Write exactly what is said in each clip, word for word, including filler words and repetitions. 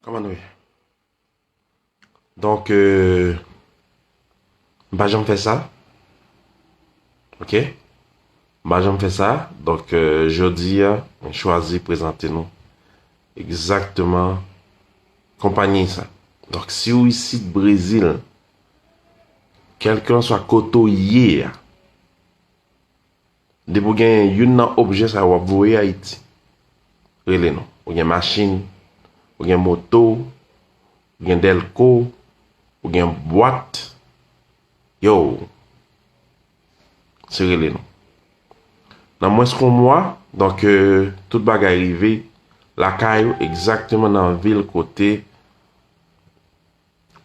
Kòman nou ye? Donk, euh, m pa janm fè sa. Ok? M pa janm fè sa. Donk, euh, jodi a, mwen chwazi prezante nou egzakteman konpayi sa. Donk, si w isit Brezil, kèlkanswa kote w ye a, depi w gen youn nan objè sa yo w ap voye Ayiti, rele nou. Ou gen machin, ou gen moto, ou gen dèlko, ou gen bwat, yo, se rele nou. Nan mwens ke yon mwa, donk, euh, tout bagay rive lakay ou, egzakteman nan vil kote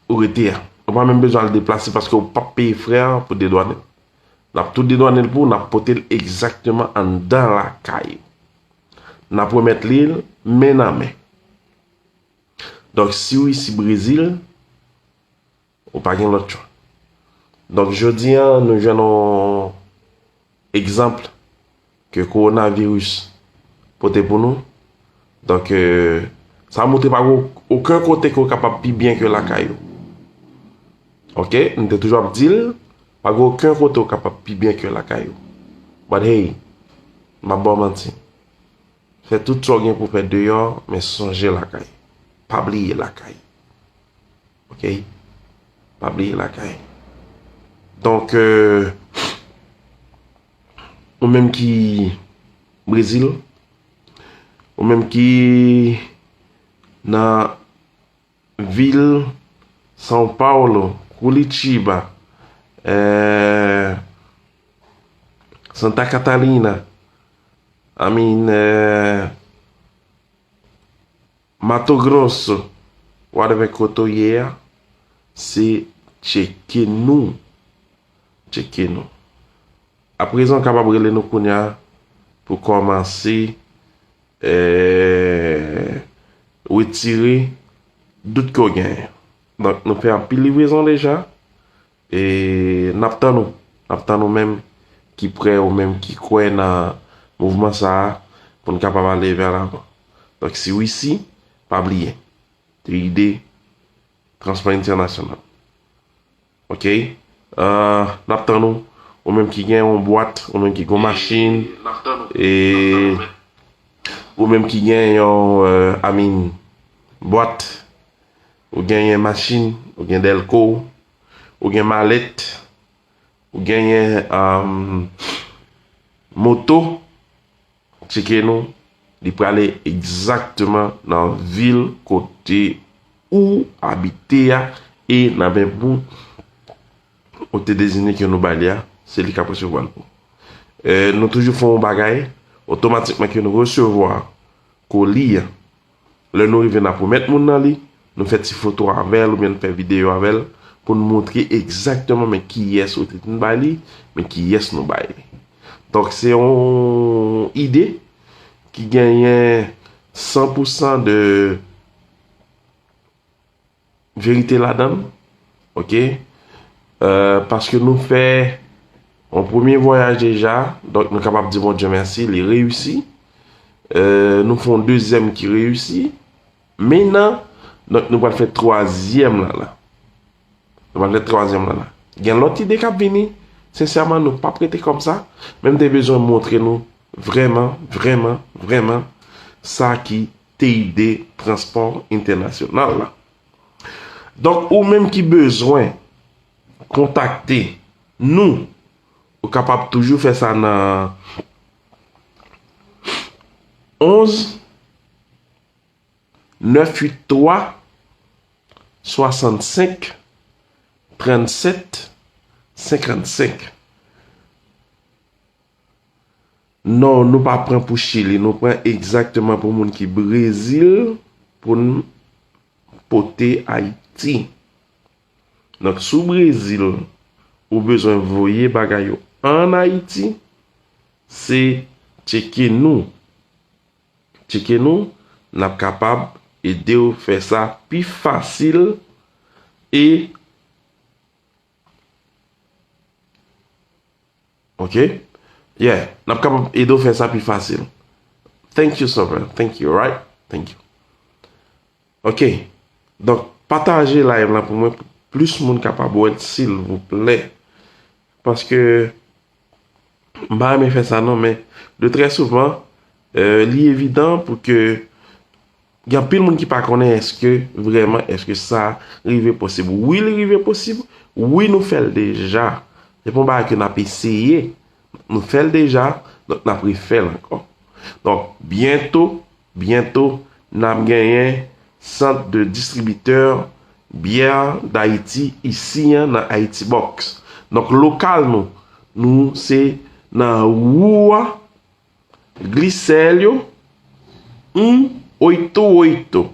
ou rete a. Ou pa menm bezwen al deplase paske ou p ap peye frè pou dedwannen. N ap tou dedwannen l pou ou, n ap pote l egzakteman anndan lakay ou. N ap remèt li l men nan men. Donk, si w isi Brezil, ou pa gen lòt chwa. Donk, jodi a, nou jwenn yon egzanp ke kowonaviris pote pou nou. Donk, euh, sa montre pa gen okenn kote ke w kapab pi byen ke lakay ou. Ok? M te toujou ap di l, pa gen okenn kote w kapab pi byen ke lakay ou. But hey, m ap ba w manti. Fè tout sa w gen pou fè deyò, men sonje lakay. Pa bliye lakay. Ok? Pa bliye lakay. Donk, euh, ou menm ki Brezil, ou menm ki nan vil São Paulo, Curitiba, euh, Santa Catarina, I mean, euh, Mato Grosso, whatever kote w ye a, se tcheke nou. Tcheke nou. Aprezan, w kapab rele nou kounye a pou kòmanse, eh, retire dout ke w genyen. Donk, nou fè anpil livrezon deja. E n ap tann ou. N ap tann ou menm ki prè, ou menm ki kwè nan mouvman sa a, pou n kapab ale vè lavan. Donk, si w isi, pa bliye, T I D, Transpò Entènasyonal. Ok? Ah, n ap tann ou. Ou menm ki gen yon bwat, ou menm ki gen yon machin, e ou menm ki gen yon, euh, I mean, bwat, ou genyen machin, ou gen dèlko, ou gen malèt, ou genyen, um, moto, tcheke nou, li prale egzakteman nan vil kote ou abite a, e nan men moun ou te dezine ke nou bay li a, se li k ap resevwa l pou. Eh, nou toujou fè yon bagay, otomatikman ke nou resevwa koli a, lè nou rive, n ap remèt moun nan li, nou fè ti foto avè l oubyen n fè videyo avè l pou n montre egzakteman men kiyès ou te vin bay li, men kiyès nou bay li. Donk, se yon ide ki genyen san pou san de verite ladan l, ok? Euh, paske nou fè yon premye vwayaj deja, donk nou kapab di Bondye mèsi, li reyisi. Euh, nou fè yon dezyèm ki reyisi. Mentnan, donk nou pral fè twazyèm lan la. Nou pral fè twazyèm lan la. Gen lòt ide k ap vini. Sensèman, nou p ap rete kòm sa. Men m te bezwen montre nou vrèman, vrèman, vrèman sa ki T I D Transpò Entènasyonal la. Donk, ou menm ki bezwen kontakte nou, ou kapab toujou fè sa nan onz nèf uit twa swasann senk trannsèt senkannsenk. Non, nou pa pran pou Chili, nou pran egzakteman pou moun ki Brezil pou n pote Ayiti. Donk, si w Brezil, ou bezwen voye bagay yo ann Ayiti, se tcheke nou. Tcheke nou, n ap kapab ede w fè sa pi fasil e Ok? Yeah, n ap kapab ede w fè sa pi fasil. Thank you, Sylvain. Thank you, right? Thank you. Ok. Donk, pataje live la pou mwen, pou plis moun kapab wè l, silvouplè. Paske, m pa renmen fè sa non, men de trè souvan, euh, li evidan pou ke gen anpil moun ki pa konnen èske vrèman, èske sa rive posib. Wi, li rive posib. Wi, nou fè l deja. Se pa yon bagay ke n ap eseye. Nou fè l deja, donk n ap refè l ankò. Donk, byento, byento, n ap genyen sant de distribitè byè Dayiti isi an nan Haiti Box. Donk, lokal nou, nou se nan Rua Griselho, um oito oito.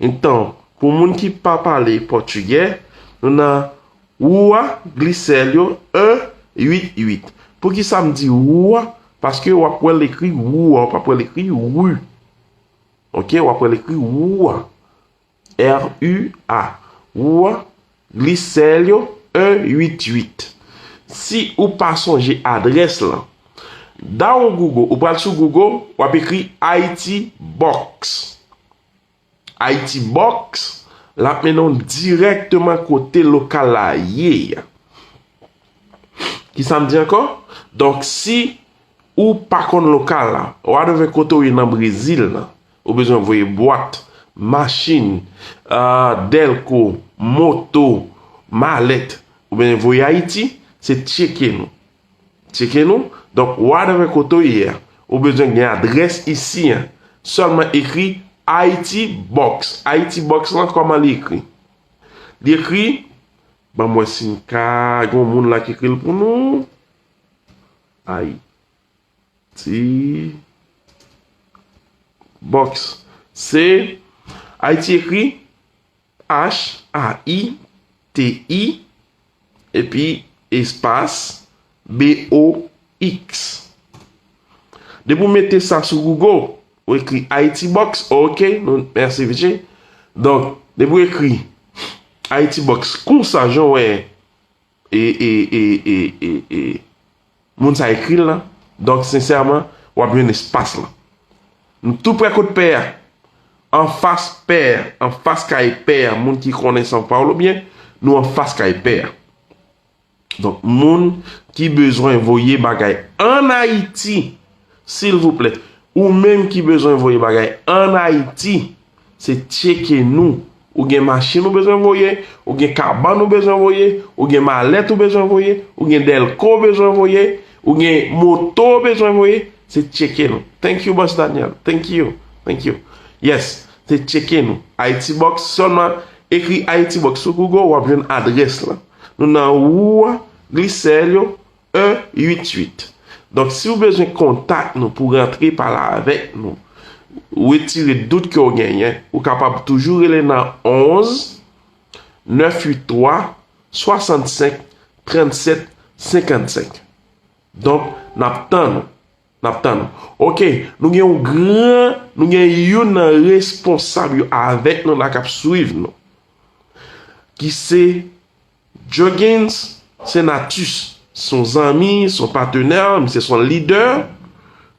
Então, pou moun ki pa pale pòtigè, nou nan Rua Griselho un huit huit. Poukisa m di Rua? Paske w ap wè l ekri Rua, w p ap wè l ekri Ru. Ok, w ap wè l ekri Rua. R U A. Rua Griselho un huit huit. Si ou pa sonje adrès lan, down Google, ou pral sou Google, w ap ekri Haiti Box. Haiti Box, l ap mennen w dirèkteman kote lokal la ye a. Kisa m di ankò? Donk, si ou pa konn lokal la, whatever kote w ye nan Brezil la, ou bezwen voye bwat, machin, ah, dèlko, moto, malèt, ou bezwen voye Ayiti, se tcheke nou. Tcheke nou. Donk, whatever kote w ye a, ou bezwen gen adrès isi an. Sèlman ekri Haiti Box. Haiti Box lan, kòman li ekri? Li ekri, ban m wè si n ka gen yon moun la ki ekri l pou nou. Haiti Box. Se Haiti ekri H A I T I, epi espas B O X. Depi w mete sa sou Google, ou ekri Haiti Box, ok, nou, mèsi, Vici. Donk, depi w ekri Haiti Box, konsa, jan w wè, e, e, e, e, e, e, moun sa ekri l lan. Donk, sensèman, w ap jwenn espas lan. Nou tou prè kot pè a. Anfas pè a, anfas kay pè a, moun ki konnen São Paulo byen, nou anfas kay pè a. Donk, moun ki bezwen voye bagay ann Ayiti, silvouplè, ou menm ki bezwen voye bagay ann Ayiti, se tcheke nou. Ou gen machin ou bezwen voye, ou gen kabann ou bezwen voye, ou gen malèt ou bezwen voye, ou gen dèlko ou bezwen voye, ou gen moto ou bezwen voye, se tcheke nou. Thank you, Boss Daniel. Thank you. Thank you. Yes, se tcheke nou. Haiti Box, sèlman ekri Haiti Box sou Google, w ap jwenn adrès lan. Nou nan Rua Griselho un huit huit. Donk, si w bezwen kontak nou pou rantre pale avèk nou, retire dout ke w genyen, ou kapab toujou rele nan onz, nèf uit twa, swasannsèk, trannsèt, senkannsenk. Donk, n ap tann ou. N ap tann ou. Ok, nou gen yon gran, nou gen youn nan responsab yo avèk nou la k ap swiv nou, ki se Jogens Senatus, se yon zanmi, se yon patenè, misye se yon lidè,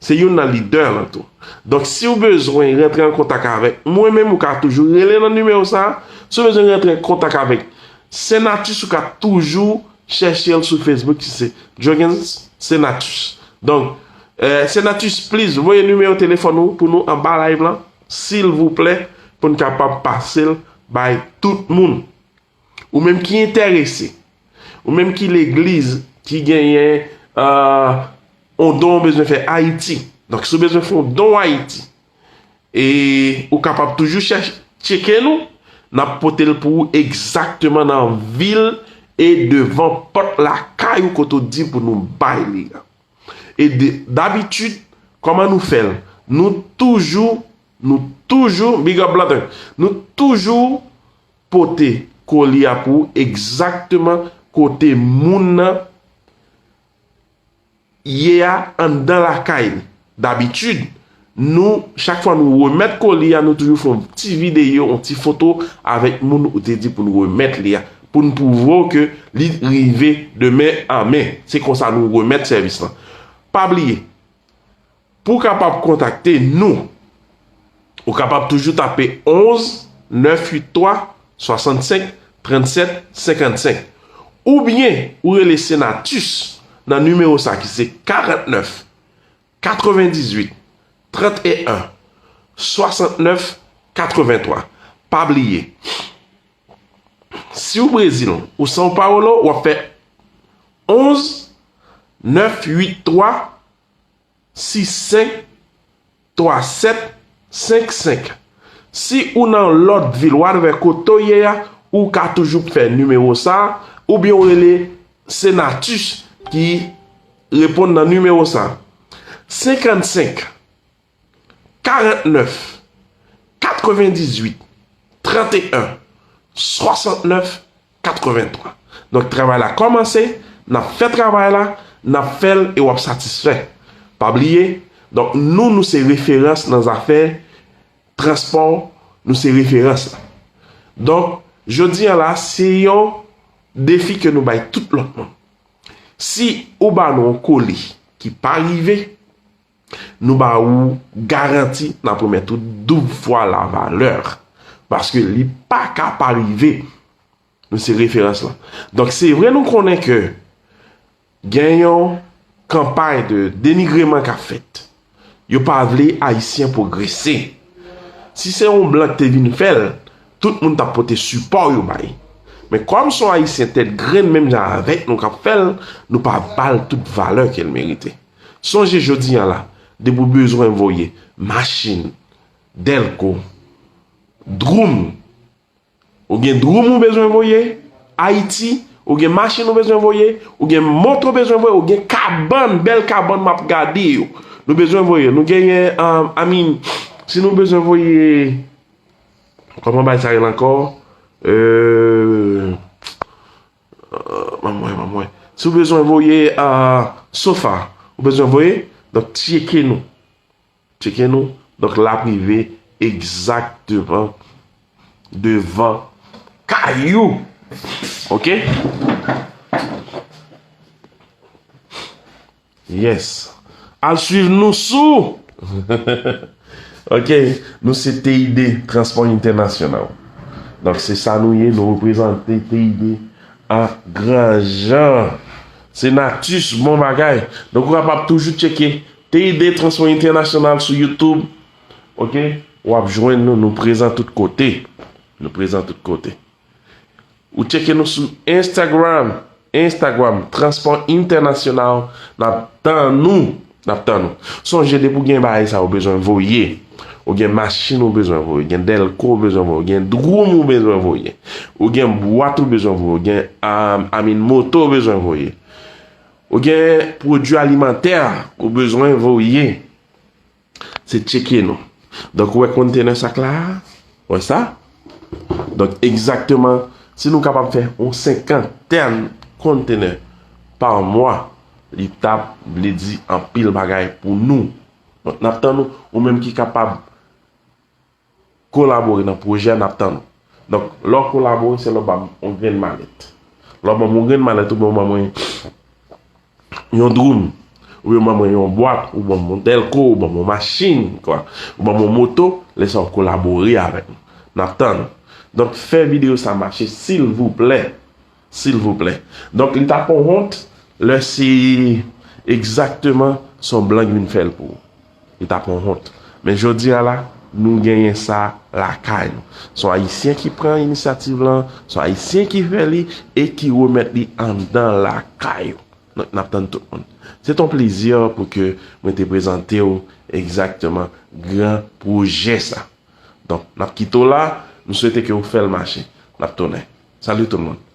se youn nan lidè lan tou. Donk, si w bezwen rantre an kontak avèk mwen menm, ou ka toujou rele nan nimewo sa a. Si w bezwen rantre an kontak avèk Senatus, ou ka toujou chèche l sou Facebook, ki se Jogens Senatus. Donk, eh, Senatus, please, voye nimewo telefòn ou pou nou anba live lan, silvouplè, pou n kapab pase l bay tout moun. Ou menm ki enterese, ou menm ki legliz ki genyen, euh, yon don w bezwen fè Ayiti. Donk, si w bezwen fè yon don Ayiti, e ou kapab toujou chèche, tcheke nou, n ap pote l pou ou egzakteman nan vil e devan pòt lakay ou kote w di pou nou bay li a. E de, dabitid, kòman nou fè l? Nou toujou, nou toujou, big up brother, nou toujou pote koli a pou ou egzakteman kote moun nan ye a anndan lakay li. Dabitid, nou, chak fwa nou remèt koli a, nou toujou fè yon ti videyo, yon ti foto avèk moun ou te di pou nou remèt li a, pou n pwouve w ke li rive de men an men. Se konsa nou remèt sèvis lan. Pa bliye, pou w kapab kontakte nou, ou kapab toujou tape onz, nèf uit twa, swasannsenk, trannsèt, senkannsenk. Oubyen ou rele Senatus nan nimewo sa ki se karantnèf, katrevendizuit, tranteyen, swasantnèf, katrevenntwa. Pa bliye, si w Brezil ou São Paulo, w ap fè onz, nèf uit twa, sis senk, twa sèt, senk senk. Si ou nan lòt vil, whatever kote w ye a, ou ka toujou fè nimewo sa a, oubyen w rele Senatus ki reponn nan nimewo sa a. Senkannsenk, karantnèf, katrevendizuit, tranteyen, swasantnèf, katrevenntwa. Donk, travay la kòmanse, n ap fè travay la, n ap fè l e w ap satisfè. Pa bliye, donk, nou, nou se referans nan zafè transpò, nou se referans la. Donk, jodi a la, se yon defi ke nou bay tout lòt moun. Si ou ba nou yon koli ki pa rive, nou ba ou garanti n ap remèt ou doub fwa la valè. Paske li pa ka pa rive. Nou se referans lan. Donk, se vre nou konnen ke gen yon kanpay de denigreman k ap fèt. Yo pa vle Ayisyen pwogrese. Si se yon blan ki te vin fè l, tout moun t ap pote sipò yo bay. Men kòm se yon Ayisyen tèt grenn menm jan avèk nou k ap fè l, nou pa ba l tout valè ke l merite. Sonje jodi a la, depi w bezwen voye machin, dèlko, dwoum, ou gen dwoum ou bezwen voye Ayiti, ou gen machin ou bezwen voye, ou gen moto ou bezwen voye, ou gen kabann, bèl kabann m ap gade yo. Nou bezwen voye, nou genyen, um, I mean, si nou bezwen voye, kòman bay sa rele ankò? Euh, euh, ban m wè, ban m wè. Si w bezwen voye, euh, sofa, ou bezwen voye, donk tcheke nou. Tcheke nou. Donk, l ap rive egzakteman devan kay ou. Oke? Yes. Al swiv nou sou. Oke, nou se T I D Transpò Entènasyonal. Donk, se sa nou ye, nou reprezante T I D an gran jan. Senatus, bon bagay. Donk, ou kapab toujou tcheke T I D Transpò Entènasyonal sou YouTube. Oke? W ap jwenn nou, nou prezan tout kote. Nou prezan tout kote. Ou tcheke nou sou Instagram. Instagram, Transpò Entènasyonal, n ap tann nou. N ap tann nou. Sonje, depi w gen bagay sa ou bezwen voye, ou gen machin ou bezwen voye, gen dèlko ou bezwen voye, gen dwoum ou bezwen voye, ou gen bwat ou bezwen voye, ou gen, um, I mean, moto ou bezwen voye, ou gen pwodui alimantè ou bezwen voye, se tcheke nou. Donk, ou wè kontenè sak la a? Wè sa? Donk, egzakteman, si nou kapab fè yon senkantèn kontenè pa mwa, li t ap vle di anpil bagay pou nou. Donk, n ap tann ou, ou menm ki kapab kolabore nan pwojè, n ap tann ou. Donk, lè w kolabore, se lè w ban m yon grenn malèt. Lè w ban m yon grenn malèt, oubyen w ban mwen yon dwoum, oubyen w ban mwen yon bwat, ou ban m yon dèlko, ou ban m yon machin, kwa, ou ban m yon moto, lè sa w kolabore avèk nou. N ap tann ou. Donk, fè videyo sa mache, silvouplè. Silvouplè. Donk, li t ap yon wont lè se egzakteman se yon blan ki vin fè l pou ou. Li t ap yon wont. Men jodi a la, nou genyen sa lakay nou. Se yon Ayisyen ki pran inisyativ lan, se yon Ayisyen ki fè li e ki remèt li anndan lakay ou. Donk, n ap tann tout moun. Se t yon plezi pou ke mwen te prezante w egzakteman gran pwojè sa. Donk, n ap kite w la, nou swete ke w fè l mache. N ap tounen. Salut tout le monde.